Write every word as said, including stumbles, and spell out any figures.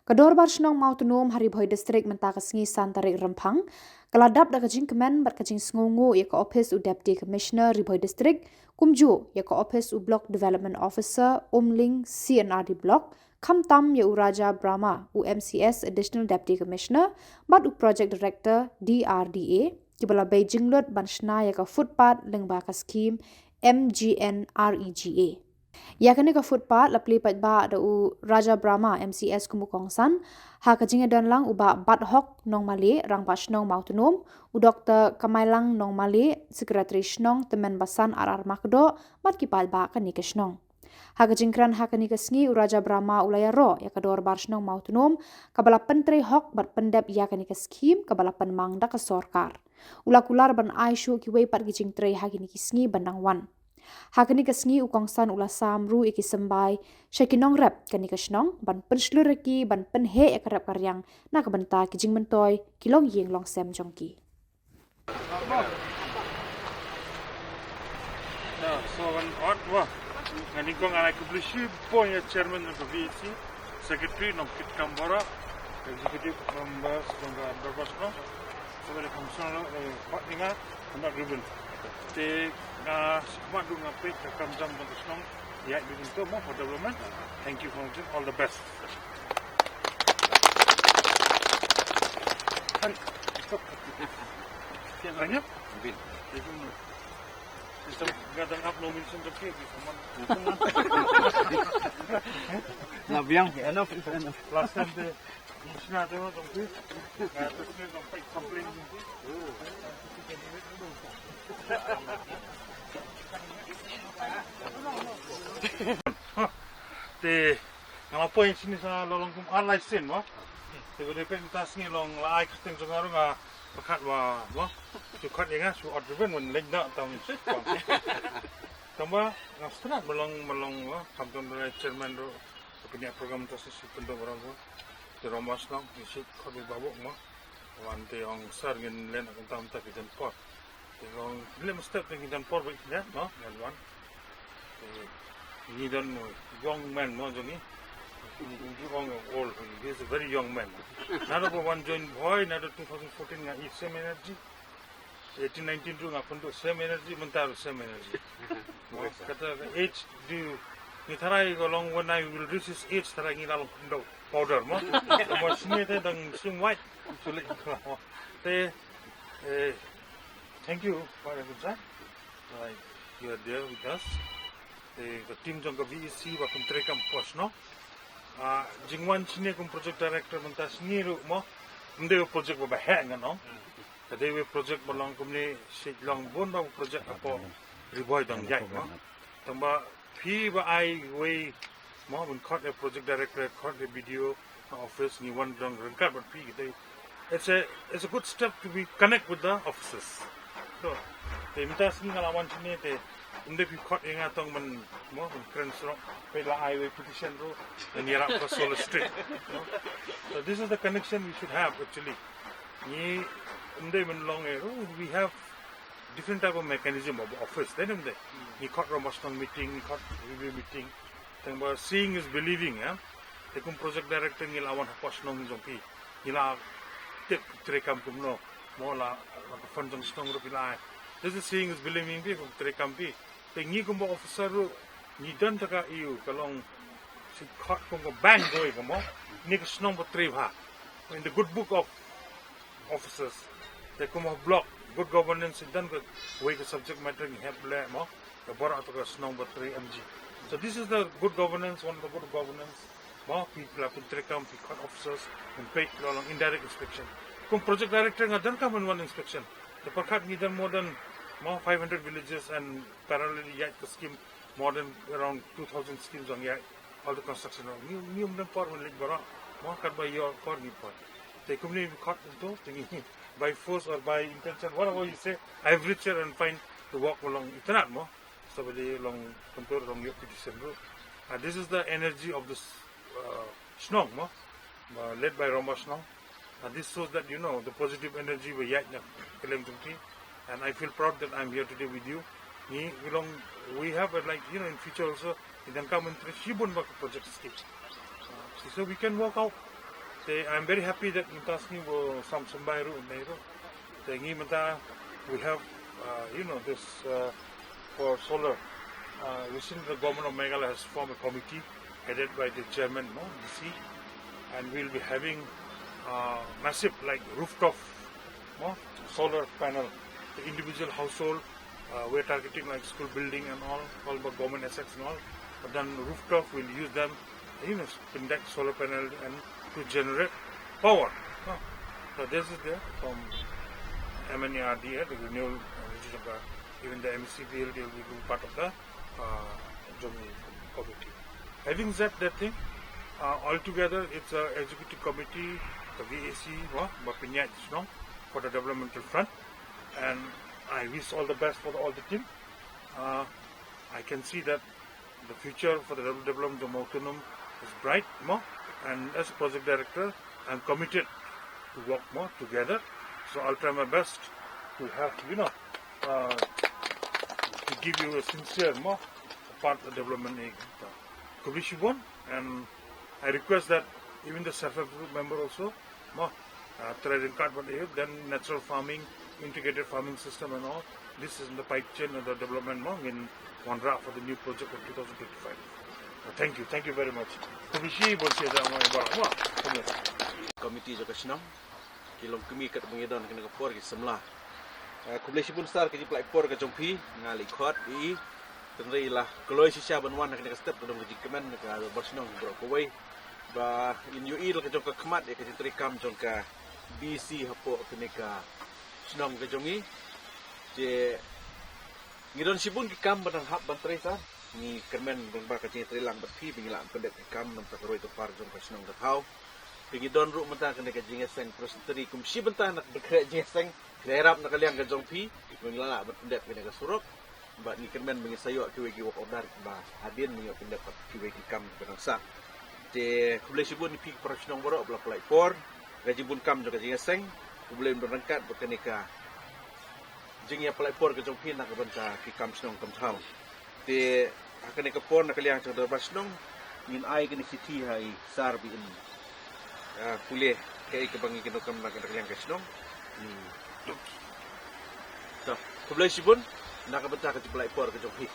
Ka Dorbar Shnong Mawtnum ha Ri Bhoi District mynta ka sngi san tarik Rymphang ka la dap da ka jingkmen bad ka jingsngewnguh ïa ka ophis u Deputy Commissioner Ri Bhoi District, kumjuh ïa ka ophis u Block Development Officer, Umling C and R D Block, khamtam ïa u Raja Brahma, u M C S Additional Deputy Commissioner bad u Project Director D R D A, kiba la bei jinglut ban shna ïa ka footpath lyngba ka skhim M G N R E G A. Ïa kane ka footpath la plie paidbah da u Raja Brahma M C S kum u kongsan, ha ka jingïadon lang u Bah Bathok Nongmale, Rangbah Shnong Mawtnum, u Doktor Kamailang Nongmale, Secretary Shnong, Tymmen Basan R R Makdoh, bad ki paidbah kane ka shnong. Ha ka jingkren ha kane ka sngi, u Raja Brahma u la ïaroh ïa ka Dorbar Shnong Mawtnum kaba la pyntrei hok bad pyndep ïa kane ka skhim kaba la pynmang da ka sorkar. U la kular ban ai shuh kiwei pat ki jingtrei ha kine ki sngi ban dang wan. Ha kane ka sngi u kongsan u la sam ruh ïa ki symbai sha ki nongrep kane ka shnong ban pynshlur ïa ki ban pynheh ïa ka rep ka riang na ka bynta ki jingmyntoi ki longïing longsem jong ki. Na, so ngan ot, wah. Ngan nyngkong, ngan ai khublei shibun ïa chairman jong ka V A C, secretary Nongkitkam Bora, executive members jong ka Dorbar Shnong. Sngewbha ïa ka shnong, eh, pat ïa nga, I'm not driven. Te nga sngewbha duh nga peit ka kam jam jong ka shnong, ïa, duh jingthoh mo for development. Thank you for watching. All the best. Tanya? Bin. Gather up nomination to pay someone. Na biang, enough is enough. Last time the Commissioner, they were don't pay. Uh, the commissioner don't pay complain. Te nga la poi sini sa la long kum ar lai sien mo. Te ko dei peit mynta sngi long la ai kyrteng jong nga ruh nga pyrkhat ba mo. Shu khot ïa nga shu ot ribbon wan leit da tam. Tang ba nga stad ba long ba long mo. Kam ton da chairman ruh. Ka pynïaid program mynta sngi shu pyndoh baroh mo. Te Roma Shnong ngi shu khot ba bok mo. Wan te ong sir ngin len kumta mynta ki don por. Te long lem step te ki don por ba ki don no ngan wan. Te ngi don mo young man mo jong ngi. Ngi ong old, he is a very young man. Nada ba wan join Bhoi nada two thousand fourteen nga i same energy. Eighteen nineteen ruh nga pynduh same energy, mynta ruh same energy. Kata ka age du ngi tharai ko long when I will reach his age tharai ngi la long pynduh powder mo. Mo sini te dang sum white. Sulit. Te eh, thank you for everything. Like you are there with us. Te ka team jong ka V E C ba pyntrei kam pos no. Ah, jingwan sini kum project director mynta sini ruh mo. Mde project ba ba heh ngan ong. Ka dei wei project ba long kumne shi long bun ba project hapoh Ri Bhoi dang ïaid mo. Tang ba phi ba ai wei mo ban khot ïa project director, khot ïa B D O office ngi wan dang ryngkat bad phi ka dei. It's a it's a good step to be connect with the offices. So te mynta sngi nga la wan sini te ym dei phi khot ïa nga tang ban mo ban kren shrok phi la ai wei petition ruh ban ïarap ka Solar Street. So this is the connection we should have actually. Ngi ym dei ban long eh, oh, we have different type of mechanism of office. Then ym dei. Ngi khot Roma Shnong meeting, ngi khot review meeting. Tang ba seeing is believing, eh. Te kum project director ngi la wan hapoh shnong jong phi. Ngi la tip treikam kumno. Mo la la ka fund jong shnong ruh phi la ai. This is seeing is believing phi kum treikam phi. Te ngi kum ba officer ruh ngi don ta ka iu ka long shi khot kum ka bank doi ka mo. Ni ka shnong ba trei bha. In the good book of officers. Te kum ha block good governance don ka wei ka subject matter ngi hep leh mo. Ka bor ato ka shnong ba trei M G. So this is the good governance, one of the good governance. Mo phi la pyntrei kam phi khot officers and pay la long indirect inspection. Kum project director nga don kam in one inspection. Te pyrkhat ngi don more than mo five hundred villages and parallel ïaid ka scheme more than around two thousand schemes on ïaid. All the construction of new new member when link bara mo kat ba your kor ni pa. Te kumni khot to te ngi by force or by intention, whatever you say, I've reached here and find the work along internet mo. Somebody along control along your petition road. And this is the energy of this uh, shnong mo, uh, led by Roma Shnong. And this shows that you know the positive energy we yak na kelem jong ki. And I feel proud that I'm here today with you. Ni we long we have a, like you know in future also we can come and shibun bak project skip. Uh, so we can work out I'm very happy that mynta sngi ba sam symbai ruh mynta ruh. Te ngi mynta we have, uh, you know, this, uh, for solar. Uh, recently the government of Meghalaya has formed a committee headed by the chairman, no, D C, and we'll be having, uh, massive, like, rooftop, no, solar panel. The individual household, uh, we're targeting, like, school building and all, all the government assets and all. But then rooftop, we'll use them, you know, pyndet solar panel and to generate power. Huh. So this is there from M N E R D A, the renewable energy, uh, even the M C P L, they will be part of the, uh, Jomie committee. Having said that thing, uh, altogether it's a executive committee, the V A C, wa, ba pynïaid shnong for the developmental front, and I wish all the best for the, all the team. Uh, I can see that the future for the development of Mawtawrhynum is bright, mo, and as a project director, I'm committed to work more together. So I'll try my best to have, you know, uh, to give you a sincere, mo, part of development. Khublei shibun, and I request that even the self-help group member also, mo, uh, try to cut what they have, then natural farming, integrated farming system and all. This is in the pipe chain of the development, mo, ngin wanrah for the new project of two thousand twenty-five. Uh, thank you, thank you very much. Khublei shibun, sha jong mo, baroh, mo. Khublei. Committee jong ka shnong ki long kmie katba ngi don ha kane ka por ki samla. Eh, khublei shibun sir ka jingpynlait por ka jong phi, nga la khot i. Tynrai la kloi shisha ban wan ha kane ka step ka don ka jingkmen ka dorbar shnong baroh kawei. Ba in ïohi la ka jong ka khmat ïa ka jingtrei kam jong ka D C hapoh kane ka shnong ka jong ngi. Te ngi don shibun ki kam ba dang hap ban trei sir. Ngi kyrmen ba ka jingtrei lang bad phi ba ngi lah pyndep ki kam na ka bynta ka roi ka par jong ka shnong ka thaw. Te ngi don ruh mynta kane ka jingïaseng Presbytery kum shi bynta na ka bynta ka jingïaseng. Ki la ïarap na ka liang ka jong phi ba ngi la lah ban pyndep kane ka surok. Bad ngi kyrmen ba ngin sa ïoh kiwei ki work order ba hadien ba ngin ïoh pyndep pat kiwei ki kam kiba dang sah. Te khublei shibun ïa phi ki para shnong baroh ba la pynlait por. Ka jingbun kam jong ka jingïaseng. Khublei ym don ryngkat bad kane ka jingïapynlait por ka jong phi na ka bynta ki kam shnong kam thaw. Te ha kane ka por na ka liang jong ka dorbar shnong ngin ai kane ka shithi ha i sir ba in, ah, pule kaei kaba ngi kynnoh kam na ka liang ka shnong. Hmm. To, khublei shibun na ka bynta ka jingpynlait por ka jong phi.